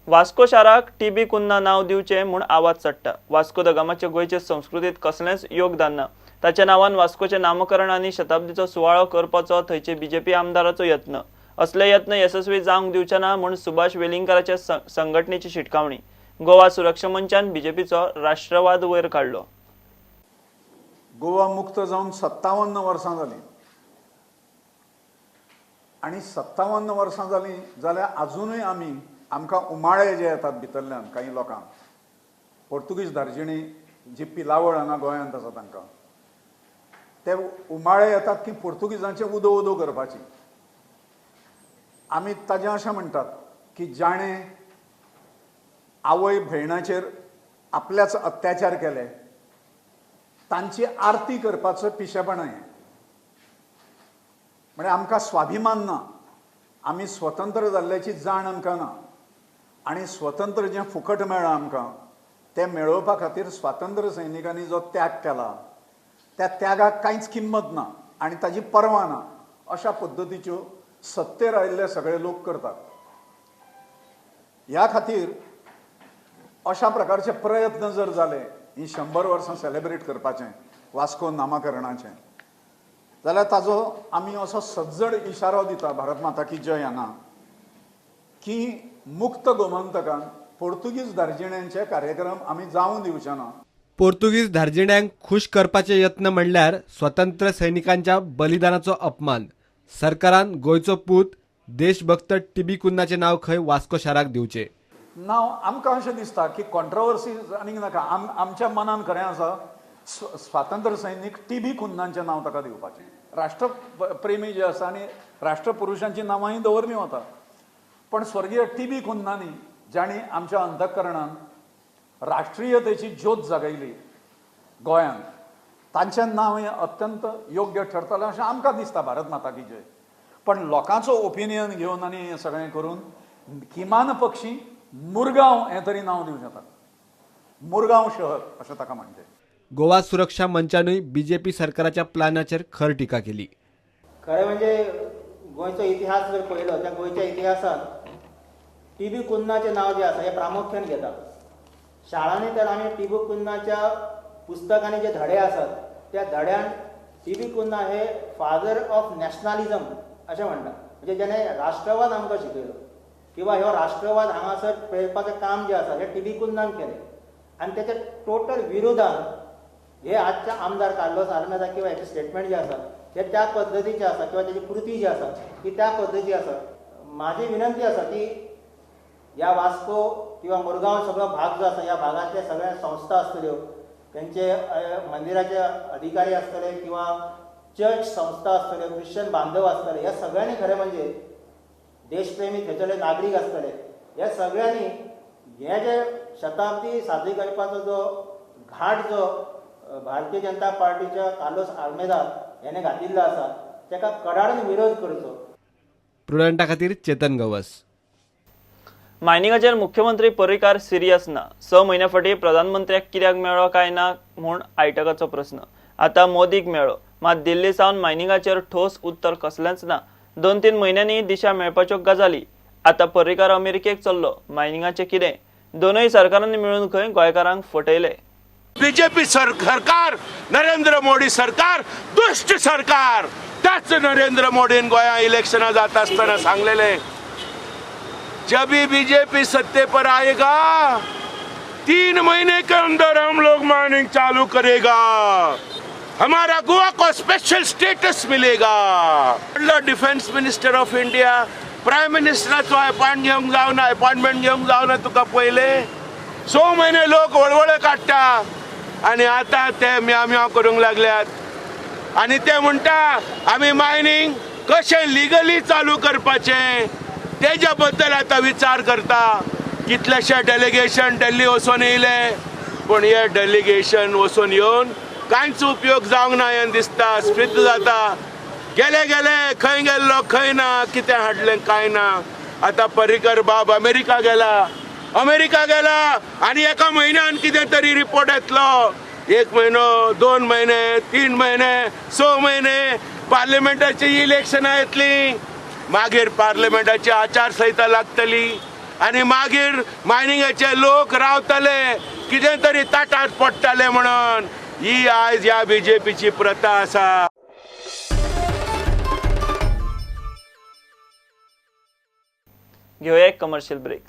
Vasco शाराक TB Cunha नांव दिवचें म्हूण आवाज चडटा. वास्को the गामाचे गोंयचे संस्कृतीत कसलेंच योगदान ना. ताच्या नांवान वास्कोचें नामकरण आनी शताब्दीचो सुवाळो करपाचो थंयचे बीजेपी आमदाराचो यत्न. असले यत्न येसस्वी जावंक दिवचे ना म्हूण सुभाष वेलिंगकाराच्या संघटनेची शिटकावणी. गोवा सुरक्षा मंचान बीजेपीचो राष्ट्रवाद वयर काडलो. गोवा मुक्त जावन 57 वर्सां जालीं आनी 57 वर्सां जालीं जाल्यार आजुनूय आमी आमकां उमाळे जे येतात भितरल्यान काही लोकांक, पोर्तुगीज धार्जिणी जी पिलावळ हांगा गोंयांत आसा तांकां ते उमाळे येतात की पोर्तुगीजांचे उदो उदो करपाची. आमी ताजें अशें म्हणटात की जाणें आवय भयणाचेर आपल्याच अत्याचार केले तांची आरती करपाचो पिशेपणां हें. म्हळ्यार आमकां स्वाभिमान ना, आमी स्वतंत्र जाल्ल्याची जाण आमकां ना आनी स्वतंत्र जें फुकट मेळ्ळां आमकां तें मेळोवपा खातीर स्वातंत्र्य सैनिकांनी जो त्याग केला त्या त्यागाक कांयच किंमत ना आनी ताजी पर्वा ना अशा पद्दतीच्यो सत्तेर आयिल्ले सगळे लोक करतात. ह्या खातीर अशा प्रकारचे प्रयत्न जर जाले ही 100 वर्सां सेलेब्रेट करपाचें वास्को नामकरणाचें जाल्यार ताजो आमी असो सज्जड इशारो दिता भारत माता की जय हांगा की मुक्त गोमंतकान पोर्तुगीज धार्जिण्यांचे कार्यक्रम आमी जावं दिवचे ना. पोर्तुगीज धार्जिण्यांक खुश करपाचे यत्न म्हणल्यार स्वतंत्र सैनिकांच्या बलिदानाचो अपमान. सरकारान गोंयचो पूत देशभक्त टीबी कुन्हाचें नांव खंय वास्को शाराक दिवचें. नाव आमकां अशें दिसता की कॉन्ट्रोवर्सी आनीक नाका. आमच्या मनान खरें आसा स्वातंत्र्य सैनीक टीबी कुन्हांचें नांव ताका दिवपाचें. राष्ट्रप्रेमी जे आसा आनी राष्ट्रपुरुशांची नांवांय दवरली वता, पण स्वर्गीय टीबी कुन्हांनी जांणी आमच्या अंतःकरणान राष्ट्रीयतेची ज्योत जागयली गोंयांत तांचें नांव हें अत्यंत योग्य ठरतलें अशें आमकां दिसता भारत माता की जय. पण लोकांचो ओपिनियन घेवन आनी हें सगळें करून किमान पक्षी मुरगांव हें तरी नांव दिवचें ताका, मुरगांव शहर अशें ताका म्हणचें. गोवा सुरक्षा मंचानूय बीजेपी सरकाराच्या प्लानाचेर खर टिका केली. खरें म्हणजे गोंयचो इतिहास जर पळयलो त्या गोंयच्या इतिहासांत टीबी कुन्हाचें नांव जें आसा हें प्रामुख्यान घेता. शाळांनी तर आमी टीबी कुन्हाच्या पुस्तकांनी जे धडे आसात त्या धड्यान टीबी कुन्हा हे फादर ऑफ नॅशनलिझम अशें म्हणटा, म्हणजे जेणे राष्ट्रवाद आमकां शिकयलो किंवा हो राष्ट्रवाद हांगासर पळोवपाचें काम जें आसा हें टीबी कुन्हान केलें. आनी तेच्या टोटल विरोधान हे आजच्या आमदार कार्लोस आल्मेदा किंवा हेचें स्टेटमेंट जें आसा हें त्या पद्दतीचें आसा किंवा तेजी कृती जी आसा ती त्या पद्दती आसा. म्हाजी विनंती आसा की ह्या वास्को किंवा मुरगांव सगळो भाग जो आसा ह्या भागांतले सगळ्या संस्था आसतल्यो, तेंचे मंदिराचे अधिकारी आसतले किंवा चर्च संस्था आसतल्यो, ख्रिश्चन बांधव आसतले, ह्या सगळ्यांनी खरें म्हणजे देशप्रेमी थंयसरले नागरीक आसतले, ह्या सगळ्यांनी हे जे शताब्दी साजरी करपाचो जो घाट जो भारतीय जनता पार्टीच्या कार्लोस आल्मेदा हेणे घातिल्लो आसा ताका कडाडून विरोध करचो. प्रुडंटा खातीर चेतन गवस. मायनिंगाचेर मुख्यमंत्री पर्रीकार सिरियस ना. 6 म्हयन्या फाटीं प्रधानमंत्र्याक कित्याक मेळ्ळो काय ना म्हूण आयटकाचो प्रस्न. आतां मोदीक मेळ्ळो, मात दिल्ली सावन मायनिंगाचेर ठोस उत्तर कसलेंच ना. 2-3 म्हयन्यांनी दिशा मेळपाच्यो गजाली. आतां पर्रीकार अमेरिकेक चल्लो, मायनिंगाचें कितें? दोनूय सरकारांनी मेळून खंय गोंयकारांक फटयले. बीजेपी सरकार, नरेंद्र मोदी सरकार, दुष्ट सरकार. त्याच नरेंद्र मोदीन गोंया इलेक्शनां जाता आसतना सांगलेले, जब भी बीजेपी सत्ते पर आएगा 3 महीने के अंदर हम लोग माइनिंग चालू करेगा, हमारा गोवा को स्पेशल स्टेटस मिलेगा. Defence minister of India prime मिनिस्टराचो अपॉइंट घेवंक जावना, अपॉइंटमेंट घेवंक जावना तुका. पयले 6 म्हयने लोक वळवळे काडटा आनी आतां ते म्याव म्याव करूंक लागल्यात आनी ते म्हणटा आमी मायनिंग कशें लिगली चालू करपाचें तेज्या बद्दल आतां विचार करता. कितलेशे डेलिगेशन दिल्ली वचून येयले, पूण हे डेलिगेशन वचून येवन कांयच उपयोग जावंक ना हें दिसता, स्फिद्ध जाता. गेले गेले खंय गेल्लो खंय ना, कितें हाडलें कांय ना. आतां पर्रीकर बाब अमेरिका गेला, अमेरिका गेला आनी एका म्हयन्यान कितें तरी रिपोर्ट येतलो. 1 म्हयनो, 2 म्हयने, 3 म्हयने, 6 म्हयने पार्लमेंटाची इलेक्शनां येतली, मागीर पार्लमेंटाची आचारसंहिता लागतली. आनी मागीर मायनिंगाचे लोक रावतले कितें तरी ताटात पडटले म्हणून. ही आयज ह्या बीजेपीची प्रथा आसा. घेवया एक कमर्शियल ब्रेक.